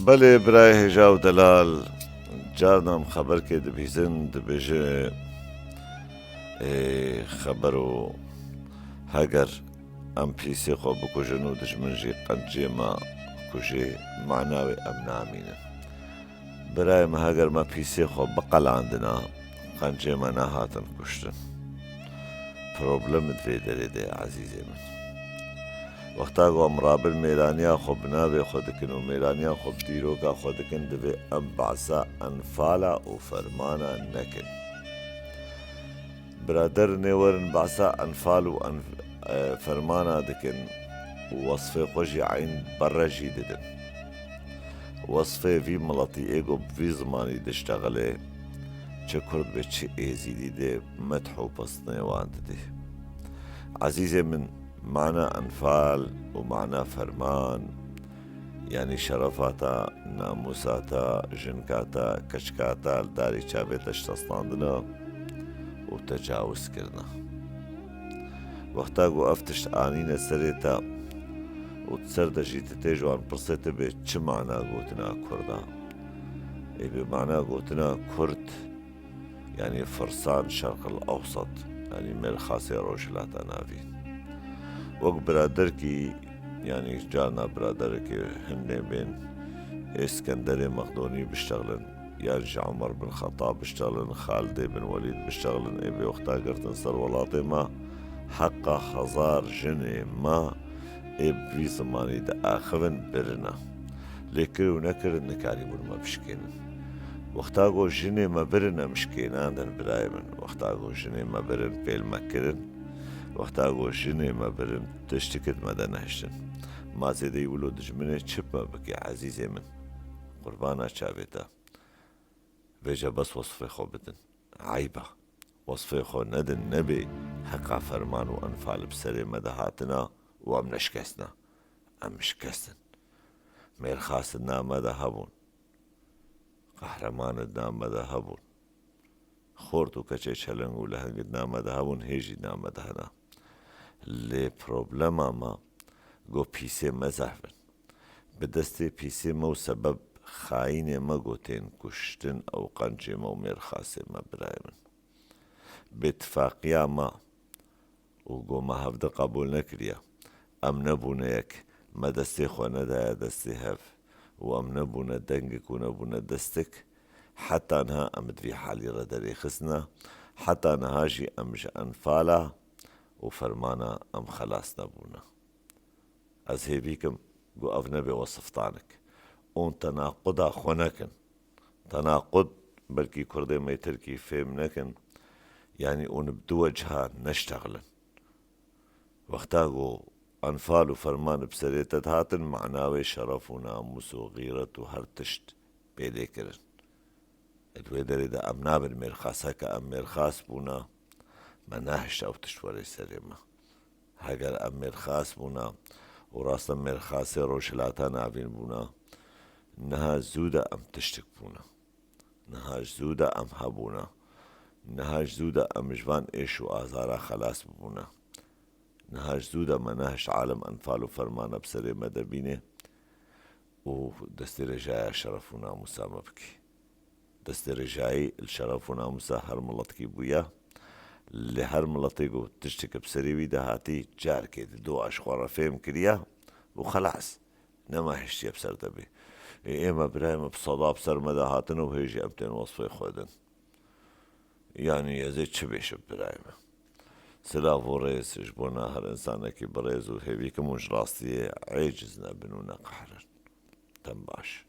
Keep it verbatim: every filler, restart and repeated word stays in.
Belê birayê hêja û delal, carna em xeberkê dibîzin, dibêje, ê, xebero heger em pîsê xwe bikujin û dijmin jî qencê me kujê, mana wê em namînin. Birayê me, heger me pîsê xwe biqelandina, qencê me nehatin kuştin. Problem di vê derê de, ezîzê min. Wexta ku em rabin mêraniya xwe bi navê xwe dikin û mêraniya xwe bi dîroka xwe dikin, divê em behsa enfala û fermana nekin. Biraderên ê werin behsa enfal û enf-, e, fermana dikin û wesfê xwe jî eyn berre jî didin. Wesfê vî miletî ê ku bi vî zimanî diştexile, çi kurd be çi êzîdî dê, medh û pestinê wan didê. Ezîzê min, mana enfal û mana ferman, yanî şerefa te, namûsa te, jinka te, keçika te li darî çavê te şikestandina û tecawiz kirina. Wexta ku ev tişt anîne serê te û di ser de jî tu tê ji wan pirsê, tu bê çi mana gotina kurd e? Ê bê mana gotina kurd, yanî firsan şerqil ewsat, yanî mêrxasê rojhilata navîn. Wek biraderkî, yanî carna biraderekê hindê bên Êskenderê Mexdonî biştexlin, yan jî Omer bin Xetab biştexlin, Xalidê bin Welîd biştexlin, ê bê wexta girtin ser welatê me, heqa hezar jinê me ê bi vî zimanî diaxivin birine. Lê kir û nekirin nikarîbûn me bişkênin. Wexta ku jinê me birin em şikênandin birayê min. Wexta ku jinê me birin pêl me kirin. Wexta ku jinê me birin tiştikit me de nehiştin. Ma zêdeyî wilo dijminê çi bi me bike ezîzê min? Qurbana çavê te. Vêce bes wesfê xwe bidin. Eyb e. Wesfê xwe nedin, nebê heqa ferman û enfal bi serê me de hatina û em neşkestina. Em şikestin. Mêrxas di nav me de hebûn. Qehreman di nav me de hebûn. Xort û keçê çeleng û leheng di nav me de hebûn, hê jî di nav me de hene. Lê problema me, ku pîsê me zehf in. Bi destê pîsê me û sebeb xayînê me ku tên kuştin ew qencê me û mêrxasê me, birayê min. Bêtifaqiya me û ku me hevdi qebûl nekiriye. Em nebûne yek, me destê xwe nedaye destê hev û em nebûne dengik û nebûne destik. Heta niha em di vî halî re derêxistine. Heta niha jî em ji enfala û fermana em xelas nebûne. Ez hêvî kim ku ev nebe wesiftanik. Ûn tenaquda xwe nekin. Tenaqud, belkî kurdê me tirkî fêm nekin. Yanî ûn bi du weciha neştexilin. Wexta ku enfal û ferman bi serê te dihatin, mana wê şeref û namûs û xîret û her tişt pê lê kirin. Di wê derê de em nabin mêrxasa, ke em mêrxas bûna, me nehişt ew tişt were serê me. Heger em mêrxas bûna û rast em mêrxasê Rojhilata Navîn bûna, niha zû de em tiştik bûna. Niha ji zû de em hebûna. Niha ji zû de em ji van êş û azara xelas bibûna. Niha ji zû de me nehişt alem enfal û fermana bi serê me de bîne û destê rêjaya şeref û namûsa me bikî. Destê rêjayî li şeref û namûsa her miletkî bûye. Lê her miletê ku tiştek bi serê wî de hatî, carkê di dua ji xwe re fêm kiriye û xelas. Nema hiştiye bi ser te bê. Ê, ême birayê me bi seda bi ser me de hatine û hê jî em tên wesfê xwe din. Yanî ez ê çi bêjim birayê me? Silav û rêz ji bona her însanekî birêz û hêvî kim û ji rastiyê êciz nebin û neqehrin. Dem baş.